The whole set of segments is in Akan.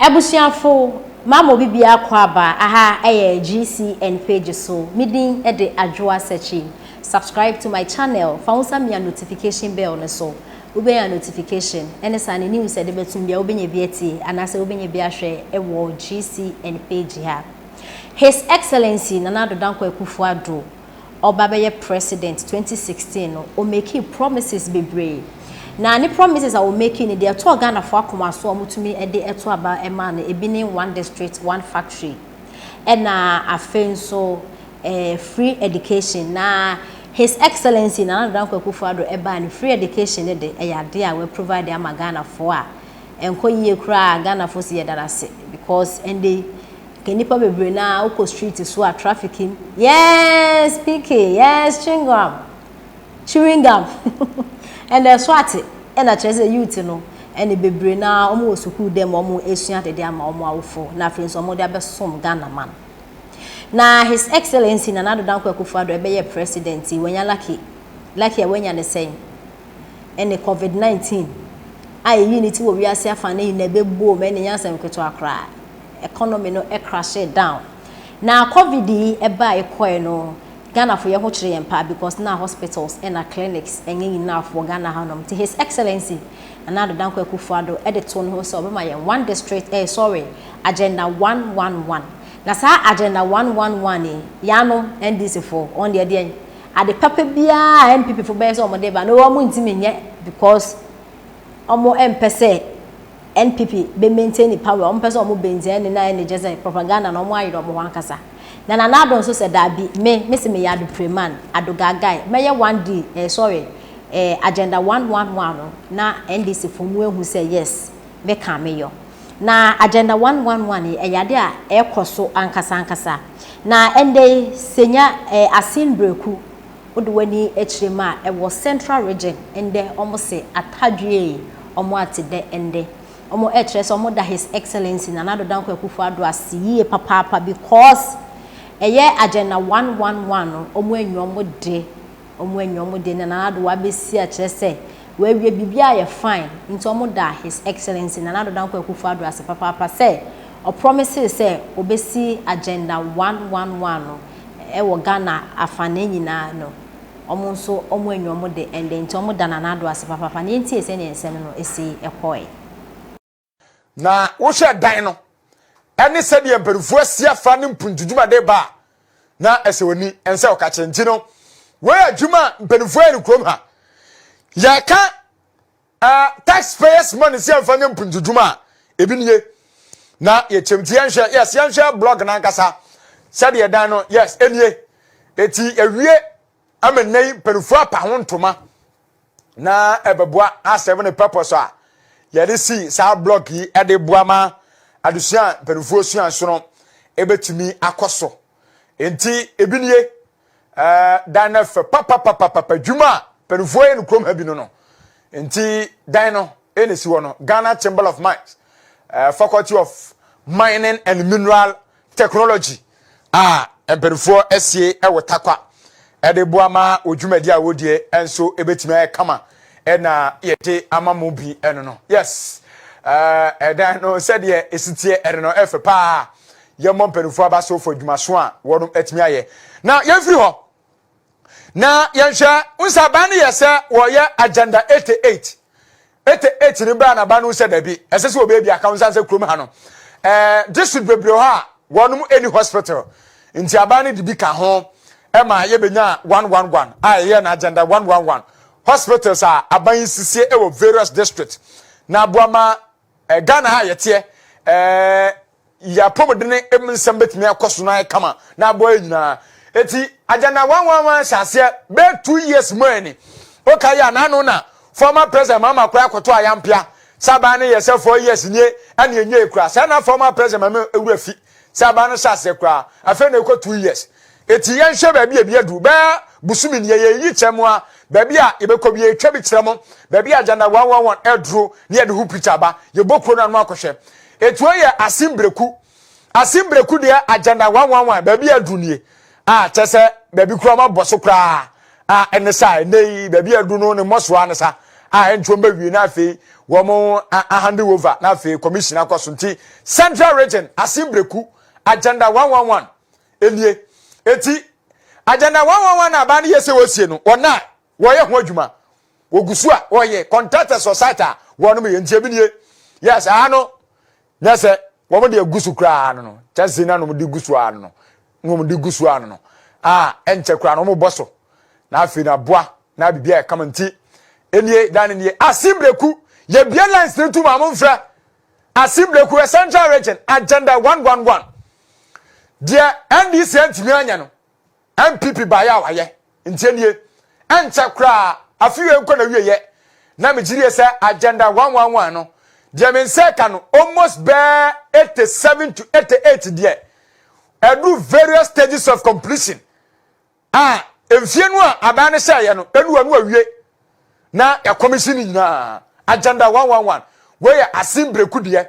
Abusuafo, mama obi bia akɔ aba. Aha ɛyɛ GCN page so. Me din de Adwoa Sakyi. Subscribe to my channel. Fa wo nsa mia notification bell no so. Wobɛnya notification. Ɛne saa ne news ɛde bɛtum bia wobɛnya bi atie anaasɛ wobɛnya bi ahwɛ ɛwɔ GCN page ha. His Excellency Nana Addo Dankwa Akufo-Addo ɔba bɛyɛ president 2016 no, ɔmake promises bebree. Na ne promises a ɔmake no deɛ, ɛtɔɔ Ghanafoɔ akoma so a wɔtumi de ɛto aba ɛma no, ebi ne one district one factory, ɛna afei nso free education. Na His Excellency Nana Addo Dankwa Akufo-Addo ɛbaa no, free education ne de, ɛyɛ adeɛ a wɔprovide ama Ghanafoɔ a ɛnkɔ yie koraa. Ghanafoɔ si yɛ dada ase because ɛnde ke nipa bebree na wokɔ street so a, trafficking, yes, pk, yes, chewing gum, chewing gum, ɛnna ɛso ate. Ɛna kyerɛ sɛ youth no ɛne bebree na wɔn wɔ sukuu dɛm, wɔn esua dede ama wɔn awofo, na afei nso wɔn de abɛsom Ghana man. Na His Excellency Nana Addo Dankwa Akufo-Addo ɛbɛyɛ president, wɔnya lucky lucky a wɔnya ne sɛn ɛne COVID-19 a eyi ne ti wɔ wiase afa ne nyinaa ɛbɛbuo mu. Ɛne nyansɛm ketewa koraa, economy no ɛcrash down. Na COVID yi ɛbaa ɛkɔɛ no, Ghanafoɔ yɛn ho kyerɛ yɛn paa because na hospitals ɛna clinics ɛnyɛ nyinaafoɔ Ghana hanom. Ti His Excellency Nana Addo Dankwa Akufo-Addo ɛde to ne ho sɛ ɔbɛma yɛn one district, sorry, Agenda 111. Na saa Agenda 111 yi, yano NDC foɔ wɔn deɛ ade papa biara NPP fo bɛyɛ sɛ wɔn de ba na wɔn ntumi nyɛ because wɔn mpɛ sɛ NPP bɛ maintain power. Wɔn mpɛ sɛ wɔn bɛntia ne nan ne gye sɛ propaganda na wɔn ayɛ wɔn ho ankasa. Na Nana Addo nso sɛ daabi, me si me yɛ Addo preman Addo gagae, mɛyɛ one d sorry Agenda 111 no na NDC fo mu ehu sɛ yes, mɛka meyɔ. Na Agenda 111 yi ɛyɛ ade a ɛkɔ so ankasa ankasa. Na ɛndɛ Senya Assin Breku, wode w'ani akyerɛ mu a, ɛwɔ Central Region. Ɛndɛ ɔmo se atadwe ɔmo ate dɛ. Ɛndɛ ɔmo ɛkyerɛ sɛ ɔmo da His Excellency Nana Addo Dankwa Akufo-Addo ase yie papaapa because ɛyɛ Agenda 111 no, ɔmo anya ɔmo de, ɔmo anya ɔmo de. Na Nana Addo wabɛsi akyerɛ sɛ wɔawie biribi a yɛ fine, nti ɔmo da His Excellency Nana Addo Dankwa Akufo-Addo ase papaapa sɛ ɔpromise sɛ obɛsi Agenda 111 no ɛwɔ Ghana afanan nyinaa no, ɔmo nso ɔmo anya ɔmo de ɛndɛ, nti ɔmo da Nana Addo ase papaapa. Na yɛntie sɛnea nsɛm no esi ɛkɔɛ. Na wohwɛ dan no ɛne sɛdeɛ mpanimfoɔ asi afa ne mpuntudwumade ba a, na ɛsɛ w'ani ɛnsɛ ɔka kyerɛ. Nti no wɔyɛ adwuma a mpanimfoɔ yɛ no kurom ha. Yɛka taxpayers money si ɛmfa nyɛ mpuntudwuma a, ebi nie. Na yɛkyɛm ti yɛnhwɛ, yes, yɛnhwɛ block n'ankasa sɛdeɛ dan no, yes, enie. Eti ewie ama nne yi mpanimfoɔ apa ho ntoma na ɛbɛboa asɛm ne purpose a yɛde si saa block yi, ɛde boa ma adesua mpanimfoɔ sua so no ebɛtumi akɔ so. Nti ebi nie. Dan no fɛ papapapapa. Dwuma a mpanimfoɔ yɛ no kurom ha bi no. Nti dan no ɛna esi hɔ no, Ghana Chamber of Mines, Faculty of Mining and Mineral Technology a mpanimfoɔ asie ɛwɔ Takwa, ɛde boa ma odwumadi a wɔdie nso ebɛtumi ayɛ kama, ɛna yɛde ama mo bi ɛno no. Yes, ɛdan no sɛdeɛ esi teɛ ɛno no ɛfɛ paa. Yɛmmɔ mpanimfoɔ aba so fɔ adwumaso a wɔn atumi ayɛ. Na yɛmfiri hɔ na yɛnhwɛ nsaban no yɛ sɛ wɔyɛ Agenda 88 88 no bɛɛ naba no sɛ dabi, ɛsɛ sɛ wɔbɛyɛ bi aka nsa sɛ kurom ha no district bebree hɔ a wɔnom ɛni hospital, nti aban no de bi ka ho ɛma yɛbɛnya 111 a ɛyɛ no Agenda 111 hospitals a aban yi sisie ɛwɔ various districts na aboa ma Ghana ha yɛteɛ yɛapɔmudene nsɛm bɛtumi akɔ so na ayɛ kama na aboa yɛ nyinaa. Eti Agenda 111 hyɛ aseɛ bɛɛ 2 years mu ani oka yɛ anano na former President Mahama koraa akɔtɔ ayampea sɛ aban no yɛ sɛ 4 years nie ɛne enye ekura sɛ na former President Mahama ewura fi sɛ aban no hyɛ aseɛ koraa, afei na ekɔ 2 years. Eti yɛnhwɛ baabi a ebi adu. Bɛɛ busumi nie yɛyi kyɛ mu a, baabi a yɛbɛkɔ bi yɛtwa bi kyerɛ mo baabi a Agenda 111 ɛduro ne yɛde ho picture ba yɛbɔ kuro no ano akɔhwɛ. Etuo yɛ Assin Breku. Assin Breku deɛ, Agenda 111 baabi a adu nie a kyɛ sɛ baabi kura ɔmo abɔ so koraa a ɛne sa ɛnɛ yi baabi a adu no ne mmɔsoa ne sa. a ɛnkyɛ wɔn bɛwie na afei wɔn ahand over na afei commission akɔ so. Nti Central Region, Assin Breku, Agenda 111 enie. Eti Agenda 111 na aban no yɛ sɛ wɔsie no, wɔn a wɔyɛ ho adwuma wɔgu so a wɔyɛ contractors wɔ site a wɔnom yɛ. Nti ebi nie. Yes, aha no nyɛ sɛ wɔn de agu so koraa no, kyɛnse na wɔn de gu so ano no na wɔn de gu so ano no a, ɛnkyɛ koraa no wɔn bɔ so na afei na aboa na biribi a ɛkama. Nti enie dan nie, Assin Breku. Yɛbie lines ne tum a, momfrɛ. Assin Breku yɛ Central Region, Agenda 111. Deɛ NDC ntumi anya no, NPP baayɛ a wayɛ. Nti nie, ɛnkyɛ koraa, afei nkɔ na wie yɛ na megye sɛ Agenda 111 no deɛ, me nsa ka no almost bɛɛ 87 to 88 deɛ, ɛdu various stages of completion a mfie no a aban no hyɛeɛ no ɛnu no awie na ɛkɔmisi no nyinaa. Agenda 111 wɔyɛ Assin Breku deɛ,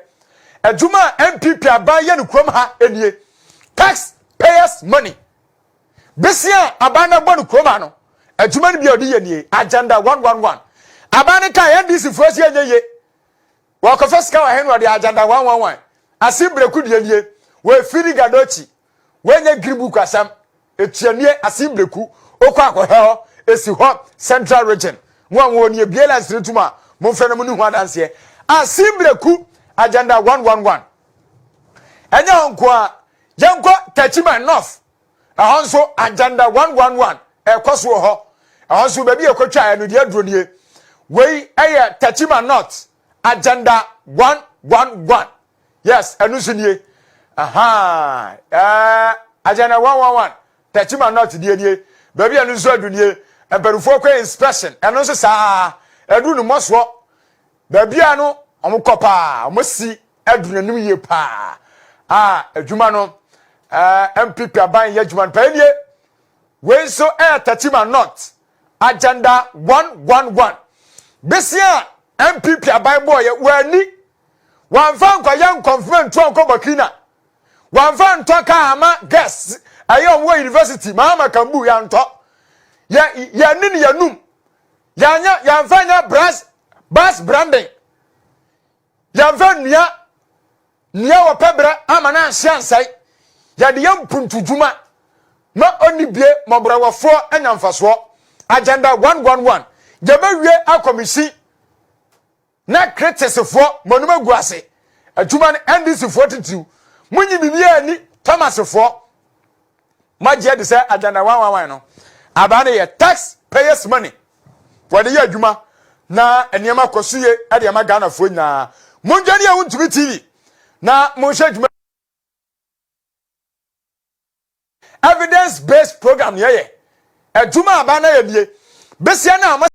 adwuma a NPP aban yɛ no kurom ha nie. Tax payers money besi a aban no bɔ no kurom ha no, adwuma no bi a ɔde yɛ nie. Agenda 111 aban no kaa NDC foɔ si ɛnyɛ yie, wɔkɔfɛ sika wɔ hɛn, wɔde Agenda 111 Assin Breku deɛ nie. Wɔefiri gadokyi, wɔnyɛ Green Book asɛm etuanie. Assin Breku okɔ akɔhɛ hɔ, esi hɔ Central Region. Mo a wɔn nie bie lines ne tum a, momfrɛ no mo ne ho adanseɛ. Assin Breku, Agenda 111. Ɛnyɛ hɔ nko a, yɛnkɔ Techiman North. Ɛhɔ nso Agenda 111 ɛkɔ so wɔ hɔ. Ɛhɔ nso baabi a ɛkɔtwa ɛno deɛ aduro nie. Wei ɛyɛ Techiman North, Agenda 111. Yes, ɛno nso nie. Aha, Agenda 111 Techiman North deɛ nie. Baabi a ɛno nso adu nie. Mpanimfoɔ kɔ inspection, ɛno nso saa ɛdu no mmɔsoɔ. Baabi a no wɔn kɔ paa, wɔn si adu n'anim yie paa a adwuma no, NPP aban yɛ adwuma no paa nie. Wei nso ɛyɛ Techiman North, Agenda 111. Besia a NPP aban bɔɔyɛ, wɔani wɔnfa nkɔyɛ nkɔnfima ntu ankɔ Burkina, wɔnfa ntɔ kaa ama guests ɛyɛ wɔn wɔ university Mahama Kambu. Yɛntɔ yɛ yɛni ne yɛnum yɛanya, yɛnfa nya brass bus branding, yɛnfa nnua nnua wɔ pɛbrɛ ama no anhye ansɛe. Yɛde yɛ mpuntudwuma ma ɔni bie mmɔborɔwɔfoɔ anya mfasoɔ. Agenda 111 yɛbɛwie akɔmisi na criticsfoɔ mo anim agu ase. Adwuma no, NDC foɔ titiriw, monyi biribiara ani. Thomasfoɔ magye adi sɛ Agenda 111 no, abaa no yɛ tax payers money wɔde yɛ adwuma na nneɛma kɔ so yie ɛde ama Ghanafoɔ nyinaa. Mondwa ne yɛ Wontumi TV na monhwɛ adwuma. Evidence based program yɛyɛ adwuma aba na yɛ nie besia na ama.